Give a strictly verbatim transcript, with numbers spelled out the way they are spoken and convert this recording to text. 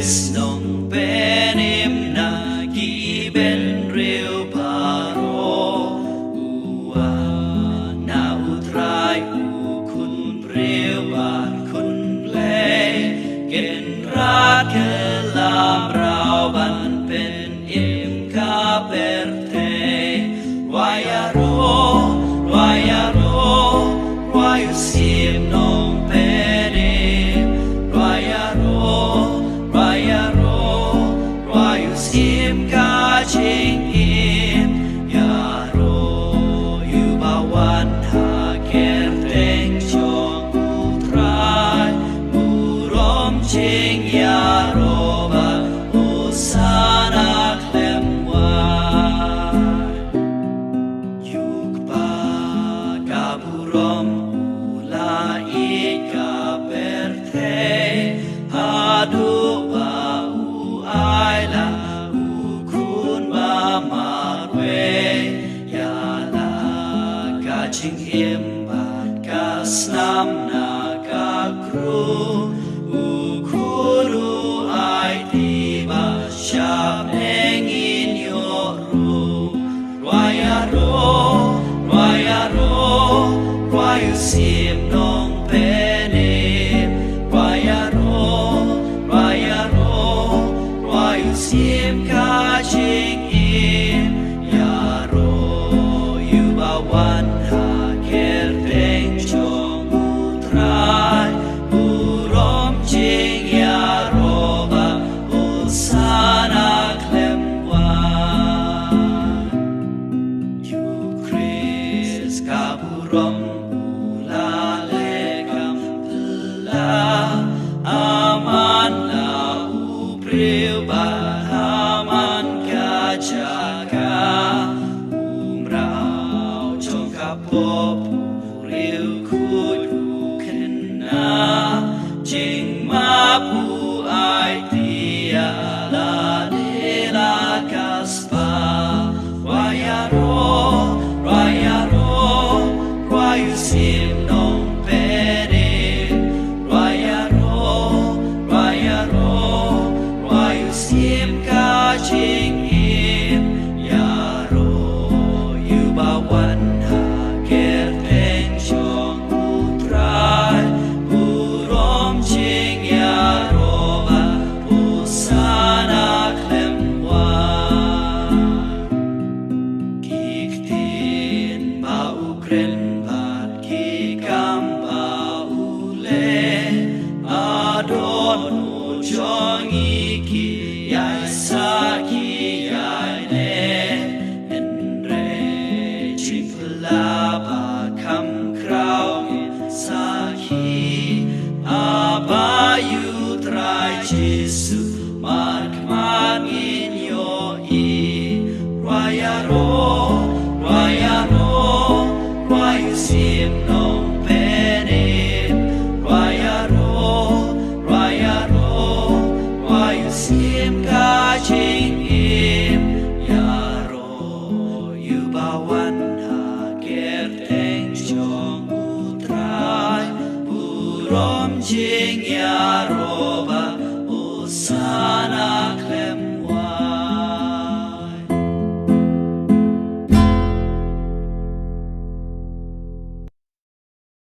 Nongpynim na ki bynriew baroh, u wan na U Trai u khun briew bad khun Blei, Kynrad kylla mraw ban pynim ka pyrthei. Ruh ïaroh, ruh ïaroh, ruh ïa u Syiem Nongpynim. Ruh ïaroh, ruh ïaroh, ruh ïa u Syiem ka jingim. Ïaroh ïa uba wan ha kyrteng jong U Trai. Burom jingïaroh bad hosana khlem wai. Ïa U Kpa ka burom, u la ïeit ka pyrthei haduh ba u ai la u Khun ba marwei. Ïa la ka jingim bad ka snam na ka kru, u Khun u aiti ba shah bneng ngin ïoh ruh. Ruh ïaroh, ruh ïaroh, ruh ïa u Syiem Nongpynim. Ruh ïaroh, ruh ïaroh, ruh ïa u Syiem ka jingim. Ïaroh ïa uba wan ha kyrteng jong U Trai. Burom jingïaroh bad hosana khlem wai. Ïa U Khrist ka burom u la leh kam phylla, a man la u briew bad ha man ka jaka, u mraw jong ka pop, u riewkhuid u khynnah, jingmap u aiti ïa lade la ka spah. Ruh ïaroh, ruh ïaroh, ruh ïa u Syiem Nongpynim. Ruh ïaroh, ruh ïaroh, ruh ïa u Syiem ka jingim. Ïaroh ïa uba wan ha kyrteng jong U Trai. Burom jingïaroh bad hosana khlem wai. Ki ktien ba u kren bad ki kam ba u leh, a dohnud jong ngi ki ïai sakhi ïai neh. Hynrei jingphylla ba kham khraw ngin sakhi, ha ba ïa U Trai Jisu markhmat ngin ïohi. Ruh ïaroh, ruh ïaroh, ruh ïa u Syiem Nongpynim. Ruh ïaroh, ruh ïaroh, ruh ïa u Syiem ka jingim. Ïaroh ïa uba wan ha kyrteng jong U Trai. Burom jingïaroh bad hosana